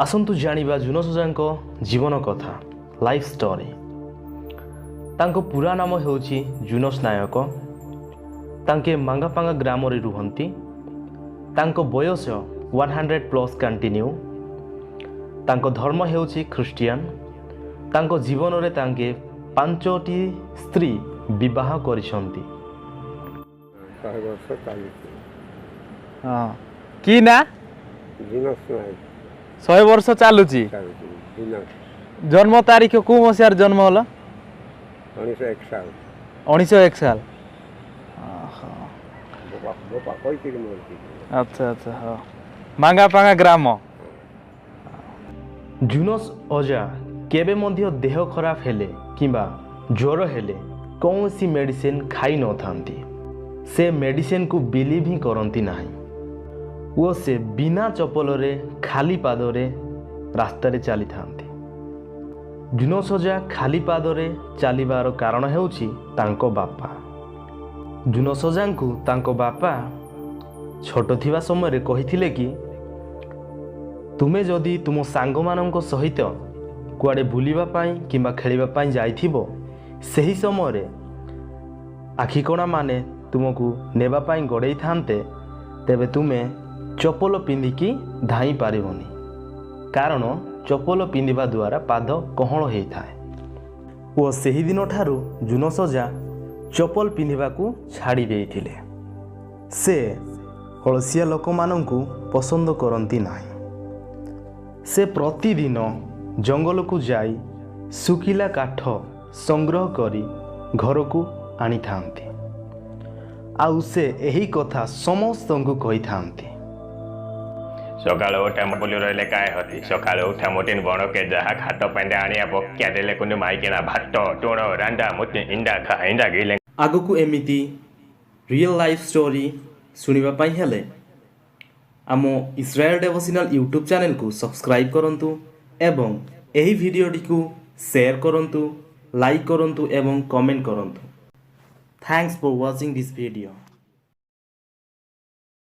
ଆସନ୍ତୁ ଜାଣିବା ଜୁନସ ଅଜାଙ୍କ ଜୀବନ କଥା, ଲାଇଫ୍ ଷ୍ଟୋରି। ତାଙ୍କ ପୁରା ନାମ ହେଉଛି ଜୁନସ ନାୟକ। ତାଙ୍କେ ମାଙ୍ଗାପାଙ୍ଗା ଗ୍ରାମରେ ରୁହନ୍ତି। ତାଙ୍କ ବୟସ 100+ କଣ୍ଟିନ୍ୟୁ। ତାଙ୍କ ଧର୍ମ ହେଉଛି ଖ୍ରୀଷ୍ଟିଆନ। ତାଙ୍କ ଜୀବନରେ ତାଙ୍କେ ପାଞ୍ଚଟି ସ୍ତ୍ରୀ ବିବାହ କରିଛନ୍ତି। 100 ବର୍ଷ ଚାଲିଛି। ହଁ, କି ନା? ଜିନସ ନାୟକ। 100 ବର୍ଷ ଚାଲୁଛି। ଚାଲୁଛି ଜିନସ। ଜନ୍ମ ତାରିଖ କୋଉ ମସିହାରେ ଜନ୍ମ ହେଲା? 1901 ସାଲ। 1901 ସାଲ। ବୋପା କହିଥିଲି ମରିଛି। ଆଚ୍ଛା, ହଁ, ମାଙ୍ଗାପାଙ୍ଗା ଗ୍ରାମ। ଜୁନସ ଅଜା କେବେ ମଧ୍ୟ ଦେହ ଖରାପ ହେଲେ କିମ୍ବା ଜ୍ୱର ହେଲେ କୌଣସି ମେଡ଼ିସିନ ଖାଇନଥାନ୍ତି। ସେ ମେଡ଼ିସିନକୁ ବିଲିଭ୍ ହିଁ କରନ୍ତି ନାହିଁ ଓ ସେ ବିନା ଚପଲରେ ଖାଲି ପାଦରେ ରାସ୍ତାରେ ଚାଲିଥାନ୍ତି। ଜୁନସ ଅଜା ଖାଲି ପାଦରେ ଚାଲିବାର କାରଣ ହେଉଛି ତାଙ୍କ ବାପା। ଜୁନସ ଅଜାଙ୍କୁ ତାଙ୍କ ବାପା ଛୋଟ ଥିବା ସମୟରେ କହିଥିଲେ କି ତୁମେ ଯଦି ତୁମ ସାଙ୍ଗମାନଙ୍କ ସହିତ କୁଆଡ଼େ ବୁଲିବା ପାଇଁ କିମ୍ବା ଖେଳିବା ପାଇଁ ଯାଇଥିବ, ସେହି ସମୟରେ ଆଖିକଣାମାନେ ତୁମକୁ ନେବା ପାଇଁ ଗୋଡ଼େଇଥାନ୍ତେ, ତେବେ ତୁମେ ଚପଲ ପିନ୍ଧିକି ଧାଇଁ ପାରିବନି, କାରଣ ଚପଲ ପିନ୍ଧିବା ଦ୍ୱାରା ପାଦ କହଳ ହେଇଥାଏ। ଓ ସେହିଦିନଠାରୁ ଜୁନସ ଅଜା ଚପଲ ପିନ୍ଧିବାକୁ ଛାଡ଼ି ଦେଇଥିଲେ। ସେ ଅଳସିଆ ଲୋକମାନଙ୍କୁ ପସନ୍ଦ କରନ୍ତି ନାହିଁ। ସେ ପ୍ରତିଦିନ ଜଙ୍ଗଲକୁ ଯାଇ ଶୁଖିଲା କାଠ ସଂଗ୍ରହ କରି ଘରକୁ ଆଣିଥାନ୍ତି ଆଉ ସେ ଏହି କଥା ସମସ୍ତଙ୍କୁ କହିଥାନ୍ତି। ସକାଳୁ ଉଠା ବୋଲି ରହିଲେ କାଏ ହତି। ସକାଳୁ ଉଠା ମୋଟିନ ବଣକେ ଯାହା ଖାଟ ପେଣ୍ଡା ଆଣିଆ ବକିଆ ଦେଲେ କୁନି ମାଇକିନା ଭାତ ଟୁଣ ରାଣ୍ଡା ମୁତି ଇଣ୍ଡା ଖା ଇଣ୍ଡା ଗିଲେ। ଆଗକୁ ଏମିତି ରିଅଲ୍ ଲାଇଫ୍ ଷ୍ଟୋରି ଶୁଣିବା ପାଇଁ ହେଲେ ଆମ ଇସ୍ରାଏଲ୍ ଡେଭୋସନାଲ୍ ୟୁଟ୍ୟୁବ୍ ଚ୍ୟାନେଲକୁ ସବସ୍କ୍ରାଇବ୍ କରନ୍ତୁ ଏବଂ ଏହି ଭିଡ଼ିଓଟିକୁ ସେୟାର କରନ୍ତୁ, ଲାଇକ୍ କରନ୍ତୁ ଏବଂ କମେଣ୍ଟ କରନ୍ତୁ। Thanks for watching this video.